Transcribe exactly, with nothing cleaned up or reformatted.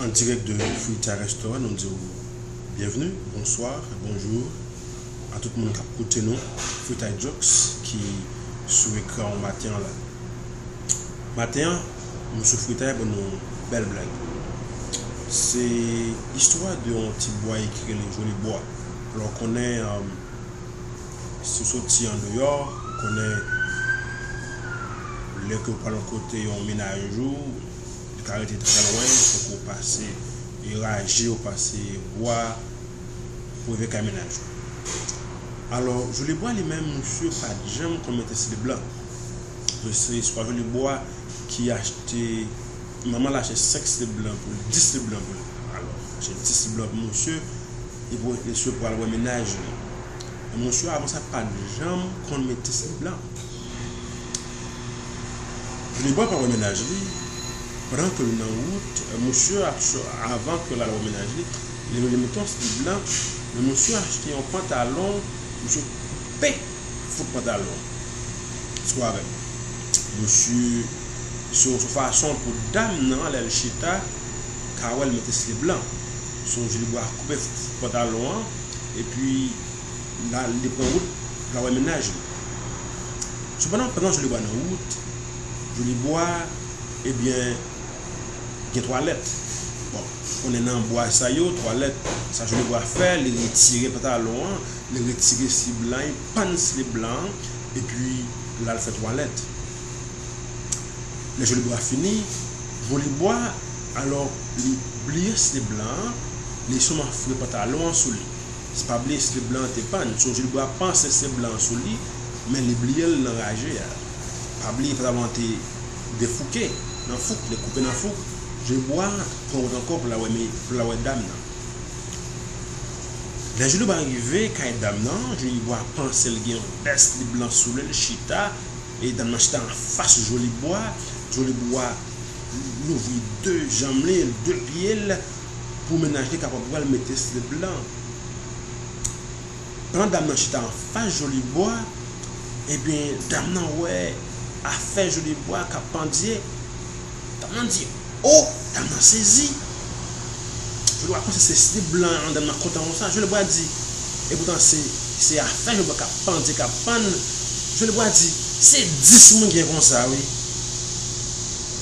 An dirèk de Freetay Restaurant, nou di w byenvni, bonswa, bonjou a tout moun k ap koute nou. Freetay Jokes ki sou ekran an maten an la. Maten an, Mesye Freetay ban nou bèl blag. Se istwa de yon ti bwa ki rele Joli Bwa. Alò, w konnen, um, si w soti andeyò, ou konnen lè ke w pral yon kote, yon mennaj ou, li ka rete trè lwen, fòk ou pase e raje, ou pase bwa pou rive kay mennaj ou. Alò, Joli Bwa li menm, misye pa t janm konn mete slip blan. Se istwa Joli Bwa ki achte, manman l achte senk slip blan pou li, dis slip blan pou li. Alò, achte dis slip blan pou misye, e pou misye pral wè mennaj li. Men misye avan sa pa t janm konn mete slip blan. Joli Bwa pral wè mennaj li, pandan ke li nan wout, misye, avan ke l al wè mennaj li, li, li mete yon slip blan, men misye achte yon pantalon, misye koupe fout pantalon. Sou avè m. Misye, se yon fason pou dam nan, lè l chita, ka wè l mete slip blan. Se yon Joli Bwa koupe pantalon an, epi la, li pran wout, l al wè mennaj li. Sepandan, pandan Joli Bwa nan wout, Joli Bwa, ebyen, gen twalèt. Bon, konnen nan bwa sa yo, twalèt, sa Joli Bwa fè, li retire pantalon an, li retire slip blan, li pann slip blan an, epi l al fè twalèt. Lè Joli Bwa fini, Joli Bwa, alò, li bliye slip blan an, li sèlman foure pantalon an sou li. Se pa bliye slip blan an te pann, se Joli Bwa panse slip blan an sou li, men li bliye l nan raje a. Pa bliye pantalon an te defouke nan fouk, li koupe nan fouk. Joli Bwa pran wout ankò pou l al wè, pou l al wè dam nan. Lè Joli Bwa rive kay dam nan, Joli Bwa panse l gen yon bèl slip blan sou li, l chita, e dam nan chita anfas Joli Bwa. Joli Bwa louvri de janm li, de pye l, pou mennaj li kapab pral mete slip blan. Pandan dam nan chita anfas Joli Bwa, ebyen, dam nan wè afè Joli Bwa k ap pandye. Dam nan di, "O!" Dam nan sezi. Joli Bwa panse se slip blan an, dam nan kontan konsa. Joli Bwa di, epoutan se, se afè Joli Bwa k ap pandye, k ap pann. Joli Bwa di, "Se dis mwen gen konsa, wi."